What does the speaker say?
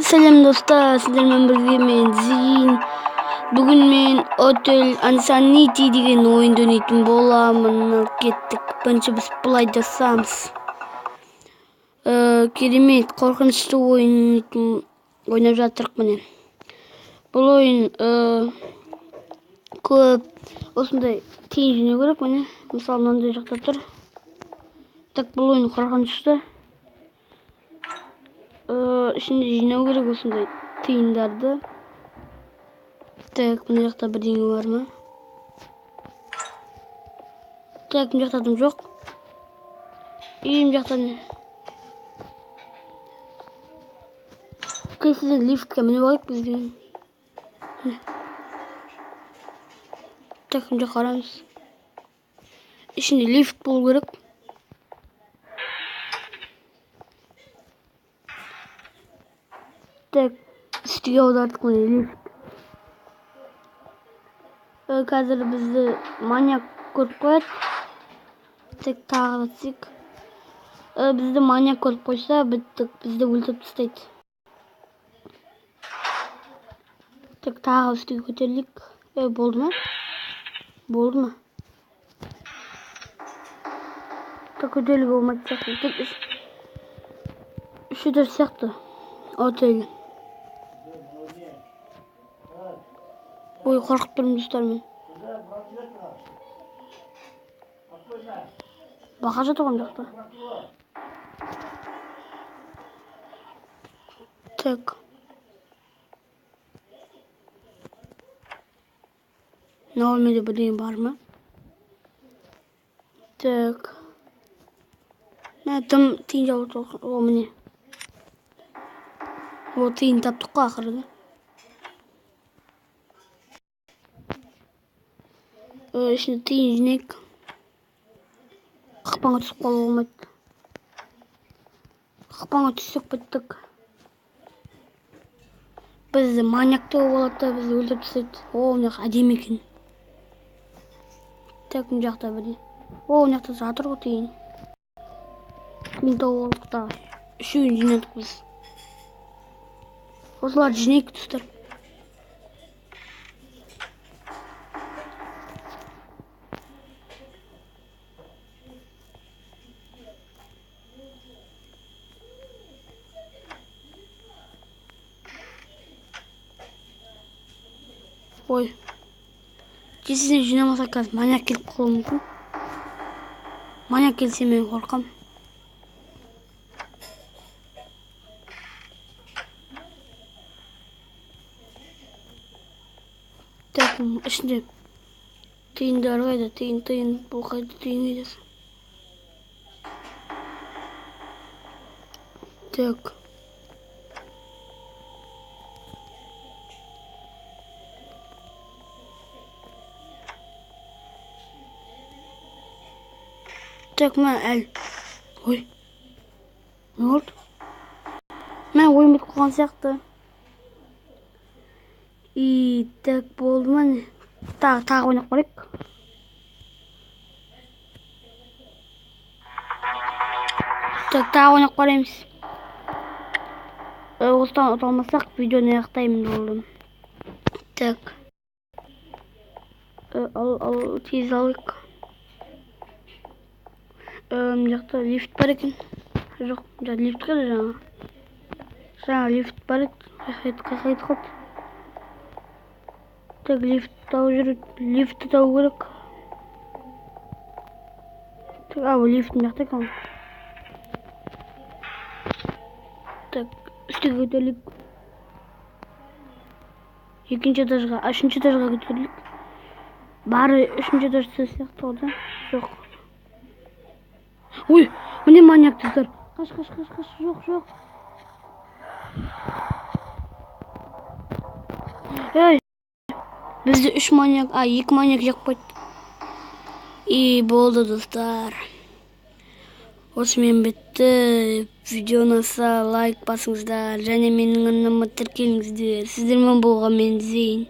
Сәлем достар, сіздермен бірге мен Зейін. Бүгін мен Hotel Insanity деген ойынды ойнайтын боламын. Кеттік. Бірінші біз былай жасамыз. Керемет, қорқынышты ойын ойнап жатырық міне. Бұл ойын көп осындай тиын жинау керек міне. Мысалы, мынандай жақта тұр. Так, бұл ойын қорқынышты. Ішінде жинау керек осындай тиындарды. Так, мына жақта бірдеңе бар ма? Так, мына жақта дым жоқ. И мына жақта не? Тез лифтке мініп алайық біз деген. Так, мына жаққа қараймыз. Ішінде лифт болу керек. Так, үстіге аудардық міне лифт. Қазір бізді маньяк көріп қояды. Так, тағы да түсейік. Бізді маньяк көріп қойса, біттік, бізді өлтіріп тастайды. Так, тағы үстіге көтерілейік. Болды ма? Болды ма? Так, көтерілуге болмайтын сияқты. Так, үш этаж сияқты. Отель. Ой, қорқып тұрмын достар мен. Бақа жатыр ғой мына жақта. Так. Мына бөлмеде бірдеңе бар ма? Так. Мә, тым тиын жауып тұр. О, міне. О, тиын таптық қой ақыры. Ішінде тиын жинайық. Қақпанға түсіп қалуға болмайды. Қақпанға түссек біттік. Бізді маньяк тауып алады да, бізді өлтіріп тастайды. О, мына жақ әдемі екен. Так, мына жақта бірдеңе. О, мына жақта жатыр ғой тиын. Тиын тауып алдық та. Үшеуін жинадық біз. Осыларды жинайық, достар. Ой, тезінен жинамасақ қазір маньяк келіп қалуы мүмкін. Маньяк келсе мен қорқам. Так, ішінде тиындар қайда? Тиын, тиын, бұл қайда тиын қайда? Так. Так, мә, әл. Ой. Не болды? Мә, ойын бітіп қалған сияқты. И, так, болды ма не? Тағы ойнап көрейік. Так, тағы ойнап көреміз. Осыдан ұта алмасақ, видеоны аяқтаймын болды. Так. Ал, ал, тез алайық. Мына жақта лифт бар екен. Жоқ, мына жақта лифт қайда жаңа? Жаңа лифт бар еді. Қайда қалды? Так, лифт тауып жүр, лифтті табу керек. Так, а, лифт мына жақта екен. Так, үстіге көтерілейік. Екінші этажға, а, үшінші этажға көтерілейік. Бары үшінші этаж сияқты ғой да? Жоқ. Ой, міне маньяк достар. Қаш, қаш, қаш, қаш, жоқ, жоқ. Ей, бізді үш маньяк, а, екі маньяк жеп қойды. И болды, достар. Осымен бітті. Видео ұнаса лайк басыңыздар және менің арнама тіркеліңіздер. Сіздермен болған мен Зейін.